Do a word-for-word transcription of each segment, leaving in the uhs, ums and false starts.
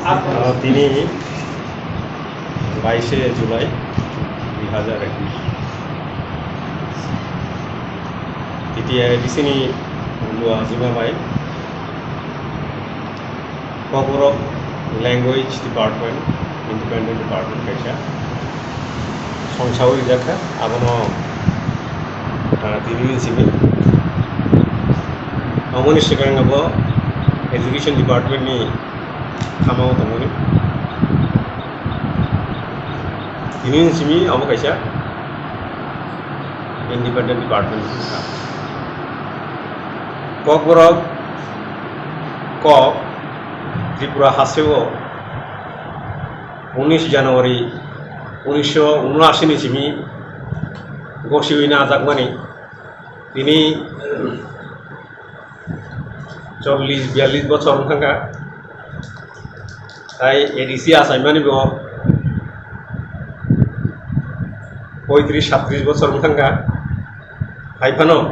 Ah, tini baishe July dui hazar ekush. T T A D C ni Lua Jima bai Kokborok Language Department, Independent Department kaisa songsawi rijak kha, abono, ah, tini ni simi. Aboni swkang abo Education Department ni khamao tongmani. Tini ni simi abo kaisa Independent Department wngkha. Kokborok kok Tripura hasteo unis January unisho unashi ni simi gosiwi najakmani. Tini chollish biyallish bochor wngkha kha. Tai A D C achaimani bo poitrish sattrish bochor wngkha kha. Hai phano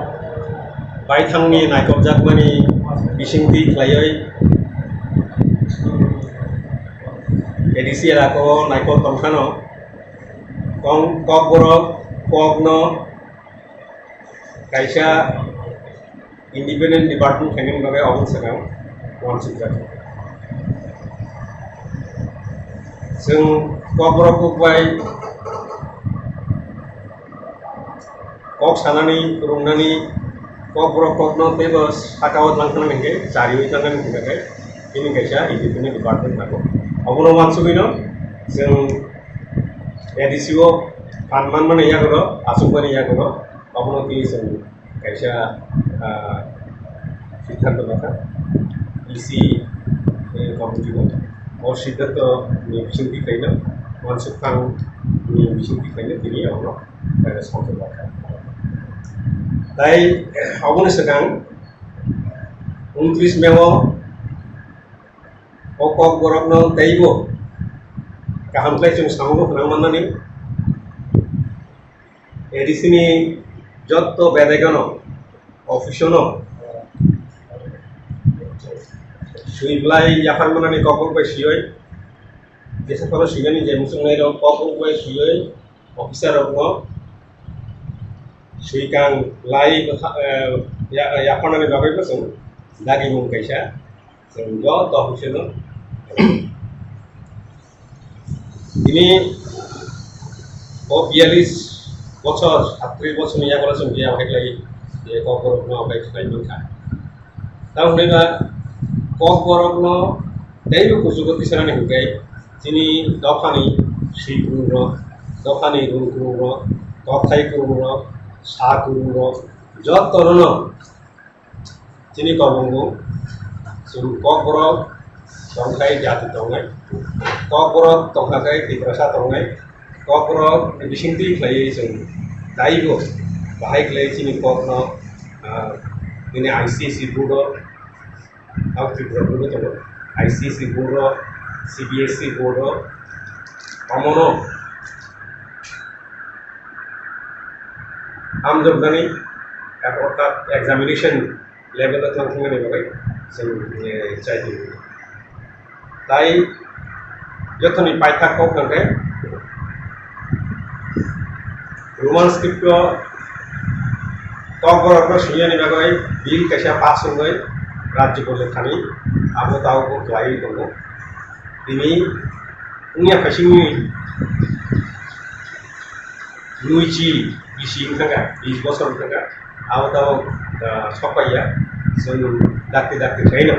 baithangni naikokjakmani bisingtwi khlaiwi A D C elakao naikok tongphano kong-, kokborok kokno kaisa independent department khainani bagwi obo swkang uansukjak. Chwng kokborok kokbai kok sanani, phwrwngnani, kokborok kokno teibo sakao tlang thangna hinkhe chariwi thangnani hinkhe tini kaisa independent department nago. Obono uansugwino chwng A D C o phan manmani yagulo, achukmani yagulo, obono tini chwng kaisa, ah, siddhanto lakha, E C, eh, committee-no. O siddhanto ni bisingtwi khaino, uansukphang ni bisingtwi khaino tini abono, eh, songchok lakha. Tai, eh, aboni swkang untris May-o o kokborokno teibo kaham khlai chwng samungo phwnang mannani. A D C ni jotto bedegano, office-ono swi belai yaphar manani kokborok bai swiwi, jesa phano swinani je muchungnairok kokborok bai swiwi officer-rokno swikang lai, eh, ya-, yapharnani bagwi bo chwng dagimung kaisa. Chwng joto office-no tini o biyalish bochor, sattrish bochorni yagulo chwng je aphai khlai, je kokborokno aphai khlai mankha. Tamo hwnwi ba kokborokno teibo kuchugo tisanani hwnkhe chini dophani swi kwrwngrok, dophani rung kwrwngrok, kokthai kwrwngrok, sa kwrwngrok jotono chini kokbumung chwng kokborok tongkhai jati tongnai, kokborok tongkha khe Tiprasa tongnai, kokborok bisingtwi khlaiwi chwng taibo bahai khlai chini kokno, ah, nini I C S E board-o, South Tripura board-o tongo, I C S E board-o, C B S E board-o, omono hamjoknani, orthat examination level-o thang thangmani bagwi chwng, eh, chai tongo. Tai jothoni paithak kok hwnkhe Roman script-o kokborokno swinani bagwi bill kaisa pass wngwi Rajyapal thani abo tabukbo khlaiwi tongo. Tini wngya phaisingni nui chi bisi wngkha kha, bis bosor wngkha kha, abo tabuk, ah, sokpaiya, chwng dakti dakti khlaino.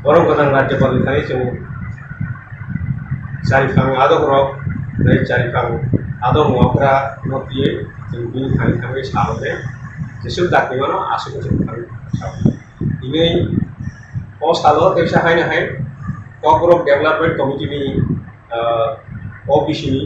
Borok gwnang Rajyapal ni thani chwng chariphang adongrok, tei chariphang adong okra no twiwi chwng bini thani thangwi sa hwnwi jeswk dakti mano aswk chwng thangwi sa hwnwi. Tini o salo teisa haino hai Kokborok Development Committee ni, ah, O B C ni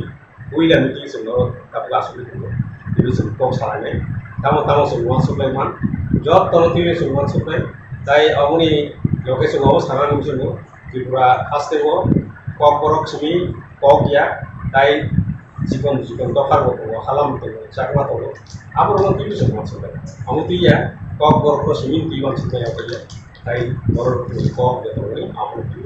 puila meeting chwngno tabuk aswk tongo. Tini chwng kok salainai. Tamo tamo chwng uansuk lai man. Jotono tini chwng uansuk lai. Tai aboni loge chwng abo sana nung chwng Tripura haste o Kokborok simi kok ya. Tai chikon chikon dopha bo tongo, halam tongo, chakma tongo. Aborokno tini chwng uansuk lai. Amo twi ya Kokborok no simi twi uansuk lai abo ya. Hai borok ni kok de tongwi abo ni